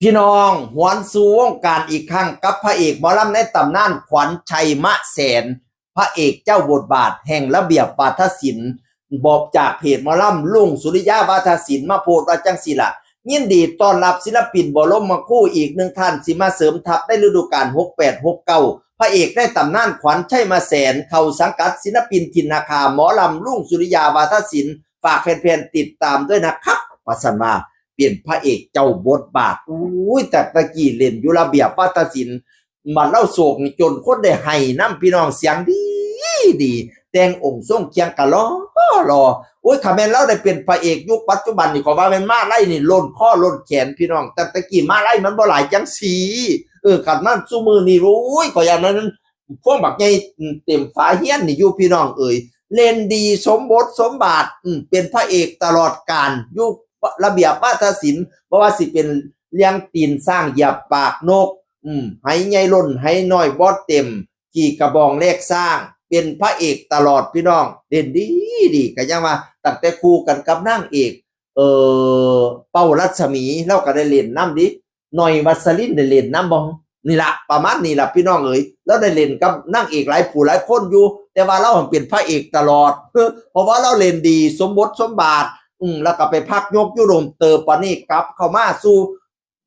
ພີ່ນ້ອງ ຫວນສູ່ວົງການອີກຄັ້ງກັບພະເອກໝໍລຳໃນຕຳນານ ຂວັນໄຊ ມະແສນ ພະເອກເຈົ້າບົດບາດແຫ່ງລະບຽບວາທະສິນ ບອກຈາກເພຈໝໍລຳລຸງສຸລິຍາວາທະສິນ ມາໂພສວ່າຈັ່ງຊີ້ລະ: ຍິນດີຕ້ອນຮັບສິນລະປິນບໍລົມມະຄູອີກໜຶ່ງທ່ານ ຊິມາເສີມທັບໃນລະດູການຫົກແປດ ຫົກເກົ້າ ພະເອກໃນຕຳນານຂວັນໄຊມະແສນ ເຂົ້າສັງກັດສິນລະປິນຖິ່ນນາຄາ ໝໍລຳລຸງສຸລິຍາວາທະສິນ ຝາກແຟນໆຕິດຕາມດ້ວຍນະຄັບ ວ່າຊັ້ນວ່າ ເປັນພະເອກເຈົ້າບົດບາດ. ໂອ້ຍ ແຕ່ຕະກີ້ເລ່ນຢູ່ລະບຽບວາທະສິນ ບັດລາວໂສກນີ້ຈົນຄົນໄດ້ໄຫ້ນຳ ພີ່ນ້ອງ ສຽງດີ ດີ ແຕ່ງອົງຊົງຄຽງກະຫຼໍ່ ຫຼໍ່. ໂອ້ຍ ຄັນແມ່ນລາວໄດ້ເປັນພະເອກຍຸກປັດຈຸບັນນີ້ ຂ້ອຍວ່າແມ່ນມາໄລນີ້ລົ້ນຄໍລົ້ນແຂນ ພີ່ນ້ອງ. ແຕ່ຕະກີ້ມາໄລມັນບໍ່ຫຼາຍຈັ່ງຊີ້ ເອີ ຄັນມາຊຸມື້ນີ້ ໂອ້ຍ ຂ້ອຍຢ້ານມັນ ພວງບັກໃຫຍ່ເຕັມຝາຮຽນນີ້ຢູ່ ພີ່ນ້ອງເອີຍ. ເລ່ນດີສົມບົດສົມບາດ ເປັນພະເອກຕະຫຼອດການຢູ່ລະບຽບວາທະສິນ ບໍ່ວ່າຊິເປັນລຽງຕີນຊ້າງຢຽບປາກນົກ ໄຫໃຫຍ່ລົ້ນໄຫນ້ອຍບໍ່ເຕັມ ຂີ້ກະບອງແລກຊ້າງ ເປັນພະເອກຕະຫຼອດ ພີ່ນ້ອງ ເລ່ນດີ ດີ. ກະຍັງວ່າຕັ້ງແຕ່ຄູ່ກັນກັບນາງເອກ ເອີ ເປົ້າລັດສະໝີ ລາວກະໄດ້ເລ່ນນຳເດ. ໜ້ອຍວັດສະລິນໄດ້ເລ່ນນຳບໍ່? ນີ້ລະ ປະມານນີ້ລະ ພີ່ນ້ອງເອີຍ. ລາວໄດ້ເລ່ນກັບນາງເອກຫຼາຍຜູ້ຫຼາຍຄົນຢູ່ ແຕ່ວ່າລາວຫັ້ນເປັນພະເອກຕະຫຼອດ ເພາະວ່າລາວເລ່ນດີ ສົມບົດສົມບາດ ອືມ ແລ້ວກໍໄປພັກຍົກຢູ່ໂຮມເຕີ ປານນີ້ກັບເຂົ້າມາສູ່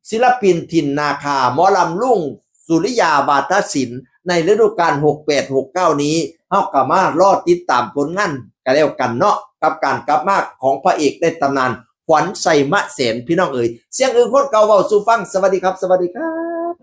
ສິນລະປິນຖິ່ນນາຄາ ໝໍລຳລຸງສຸລິຍາວາທະສິນ ໃນລະດູການຫົກແປດ ຫົກເກົ້ານີ້ ເຮົາກໍມາລໍຕິດຕາມຜົນງານກັນແລ້ວກັນເນາະ ກັບການກັບມາຂອງພະເອກໃນຕຳນານ ຂວັນໄຊມະແສນ ພີ່ນ້ອງເອີຍ. ສຽງອຶງຄົນເກົ່າເວົ້າສູ່ຟັງ. ສະຫວັດດີຄັບ ສະຫວັດດີຄັບ.